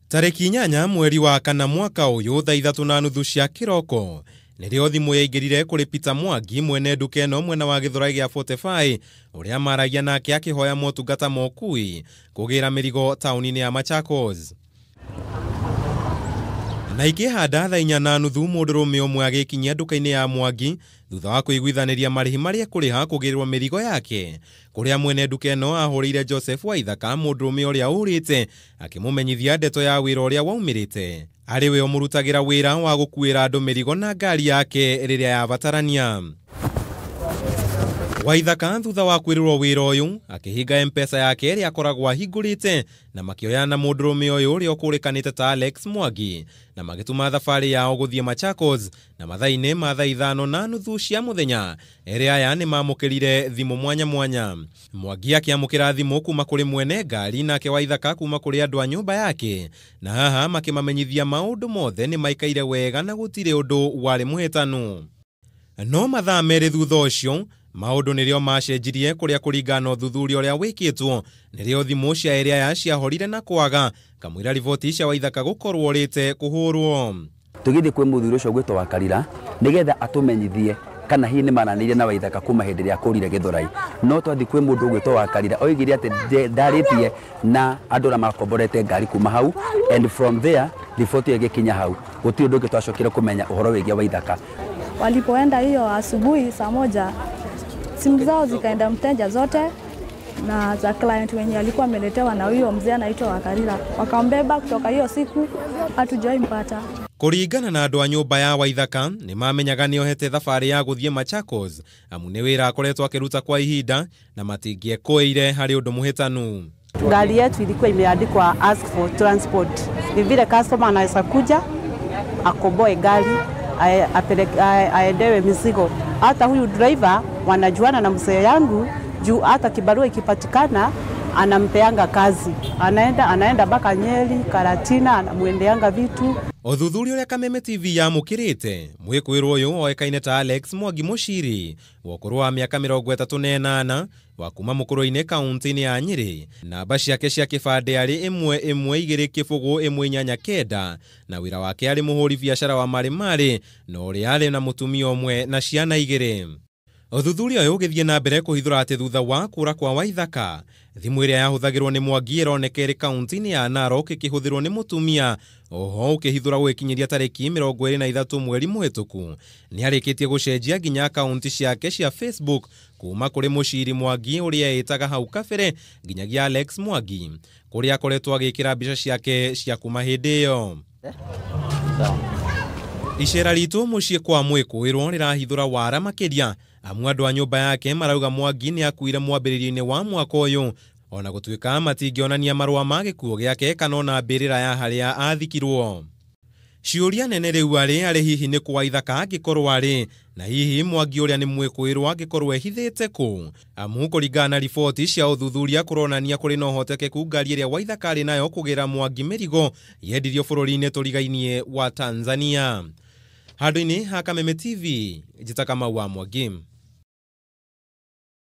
Tarĩki 8 mweri wa 4 mwaka ũyũ thaa 3:30 cia kĩroko nĩrĩo thimũ yaingĩrire kũrĩ Peter Mwangi mwene nduka ĩno mwena wa Gĩthũrai gĩa 45 ũrĩa maragia nake akĩhoya motungata ma ũkui kũgĩra mĩrigo taũni-inĩ ya Machakos. Na ikĩhanda thaa 4:30 mũndũrũme ũmwe agĩkinyia nduka-inĩ ya Mwangi thutha wa kũiguithanĩria marĩhi marĩa ekũrĩha kũgĩrĩrwo mĩrigo yake kũrĩa mwene nduka ĩno ahũrĩire Joseph Waithaka mũndũrũme ũrĩa ũrĩte akĩmũmenyithia ndeto ya wĩra ũrĩa waumĩrĩte arĩ we ũmũrutagĩra wĩra wa gũkuĩra andũ mĩrigo na ngari yake rĩrĩa yabatarania. Waithaka thutha wa kwĩrĩrwo wĩra ũyũ akĩhinga M-Pesa yake ĩrĩa akoragwo ahingũrĩte na makĩoyana na mũndũrũme ũyũ ũrĩa ũkũrĩkanĩte ta Alex Mwangi na magĩtuma thabarĩ yao gũthiĩ Machakos na mathaa-inĩ ma thaa 5:30 cia mũthenya erĩ aya nĩmamũkĩrire thimũ mwanya mwanya. Mwangi akĩamũkĩra thimũ kuma kũrĩ mwene ngari nake Waithaka kuma kũrĩ andũ a nyũmba yake na haha makĩmamenyithia maũndũ mothe nĩmaikaire wega na gũtirĩ ũndũ warĩ mũhĩtanu. No mathaa 2 thutha ũcio maũndũ nĩrĩo macenjirie kũrĩa kũringana na ũthuthuria ũrĩa wĩkĩtwo nĩrĩo thimũ cia erĩ aya ciahorire na kwaga kamũira riboti cia Waithaka gũkorwo ũrĩte kũhũrwo. Tũgĩthiĩ kwĩ mũthuri ũcio ũgwĩtwo Wakarira nĩgetha atũmenyithie kana hihi nĩmaranĩirie na Waithaka kuma hĩndĩ ĩrĩa akũrire Gĩthũrai. No twathiĩ kwĩ mũndũ ũgwĩtwo Wakarira oigire atĩ ndarĩtie na andũ arĩa makomborete ngari kuma hau, and from there riboti ĩyo ĩgĩkinya hau gũtirĩ ũndũ ũngĩ twacokire kũmenya ũhoro wĩgiĩ Waithaka. Walipoenda hiyo asubuhi saa 1 simu zao zikaenda mteja zote na za client wenye alikuwa ameletewa na huyo mzee anaitwa Wakarira. Wakambeba kutoka hiyo siku hatujai mpata. Kũringana na andũ a nyũmba ya Waithaka nĩmamenyaga nĩohete thabarĩ ya gũthiĩ Machakos amu nĩ wĩra akoretwo akĩruta kwa ihinda na matingĩekũĩire harĩ ũndũ mũhĩtanu. Gari yetu ilikuwa imeandikwa ask for transport. Ni vile customer anaweza kuja akomboe gari aendewe mizigo. Hata huyu driver wanajuana na mzee yangu juu hata kibarua ikipatikana anampeanga kazi. Anaenda mpaka Nyeri, Karatina, anamuendeanga vitu. Ũthuthuria ũrĩa Kameme TV yamũkĩrĩte mwĩkũĩrwo ũyũ oĩkaine ta Alex Mwangi Mũciri wa ũkũrũ wa mĩaka 38 wa kuma Mũkũrũ-inĩ kaunti-inĩ ya Nyĩrĩ. Namba ciake cia kĩbandĩ arĩ 1 1 2 0 1 8 9 na wĩra wake arĩ mũhũri biacara wa marĩ na ũrĩa arĩ na mũtumia ũmwe na ciana 2. Ũthuthuria ũyũ ũgĩthiĩ na mbere kũhithũra atĩ thutha wa kũra kwa Waithaka thimũ ĩrĩa yahũthagĩrwo nĩ Mwangi ĩroneka ĩrĩ kaunti-inĩ ya Narok ĩkĩhũthĩrwo nĩ mũtumia oho ũkĩhithũra gũgĩkinyĩria tarĩki 23 mweri mũhĩtũku nĩarĩkĩtie gũcenjia nginya akaunti ciake cia Facebook kuma kũrĩ Mũciri Mwangi ũrĩa ĩtaga hau kabere nginyagia Alex Mwangi kũrĩa akoretwo agĩkĩra mbica ciake cia kuma hĩndĩ ĩyo. Icera ritũ mũciĩ kwa mwĩkũĩrwo rĩrahithũra wara makĩria amu andũ a nyũmba yake marauga Mwangi nĩakuire mwambĩrĩrio-inĩ wa mwaka ũyũ ona gũtuĩka matingĩonania marũa ma gĩkuũ gĩake kana ona mbĩrĩra ya harĩa athikirwo. Ciũria nene rĩu arĩ hihi nĩ kũ Waithaka angĩkorwo arĩ na hihi Mwangi ũrĩa nĩ mwĩkũĩrwo angĩkorwo ehithĩte kũ amu kũringana na riboti cia ũthuthuria kũronania kũrĩ na ũhotekeku ngari ĩrĩa Waithaka arĩ nayo kũgĩra Mwangi mĩrigo yendirio bũrũri-inĩ tũrigainie wa Tanzania. Handũ-inĩ ha Kameme TV njĩta Kamau wa Mwangi.